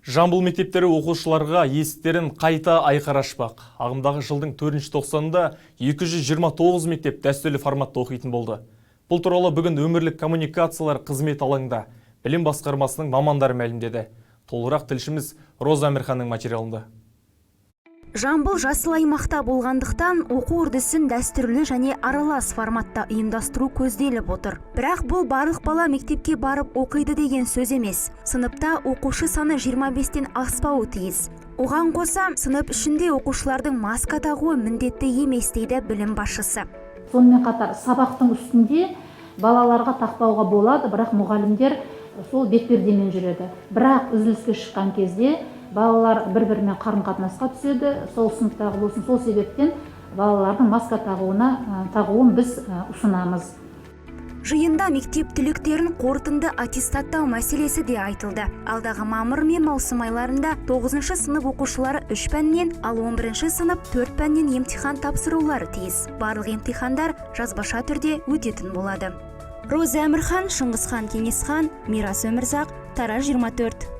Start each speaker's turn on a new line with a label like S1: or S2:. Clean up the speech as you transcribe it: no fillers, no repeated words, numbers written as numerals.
S1: Жамбыл мектептері оқушыларға есіктерін қайта айқара ашпақ. Ағымдағы жылдың 4 тоқсанында 229 мектеп дәстүрлі форматта оқитын болды. Бұл туралы бүгін өңірлік коммуникациялар қызметі алаңында білім басқармасының мамандары мәлімдеді. Толығырақ тілшіміз Роза Әмірханның материалында.
S2: Жамбыл жасыл аймақта болғандықтан, оқу үрдісін дәстүрлі және аралас форматта ұйымдастыру көзделіп отыр. Бірақ бұл барлық бала мектепке барып оқиды деген сөз емес. Сыныпта оқушы саны 25-тен аспауы тиіс. Оған қоса, сынып ішінде оқушылардың маска тағуы міндетті емес, дейді білім басшысы.
S3: Сонымен қатар, сабақтың үстінде балаларға тақпауға болады, бірақ мұғалімдер сол бетпердемен жүреді. Бірақ үзіліске шыққан кезде балалар бір бірімен қарым қатынасқа түседі, сол сыныптағы болсын. Сол себептен балалардың маска тағуын біз ұсынамыз.
S2: Жиында мектеп түлектерін қорытынды аттестаттау мәселесі де айтылды. Алдағы мамыр мен маусым айларында 9 сынып оқушылары 3 пәннен, ал 11 сынып 4 пәннен емтихан тапсырулары тиіс. Барлық емтихандар жазбаша түрде өтетін болады. Роза Әмірхан, Шыңғысхан Кеңесхан, Мирас Өмірзақ, Тараз 24.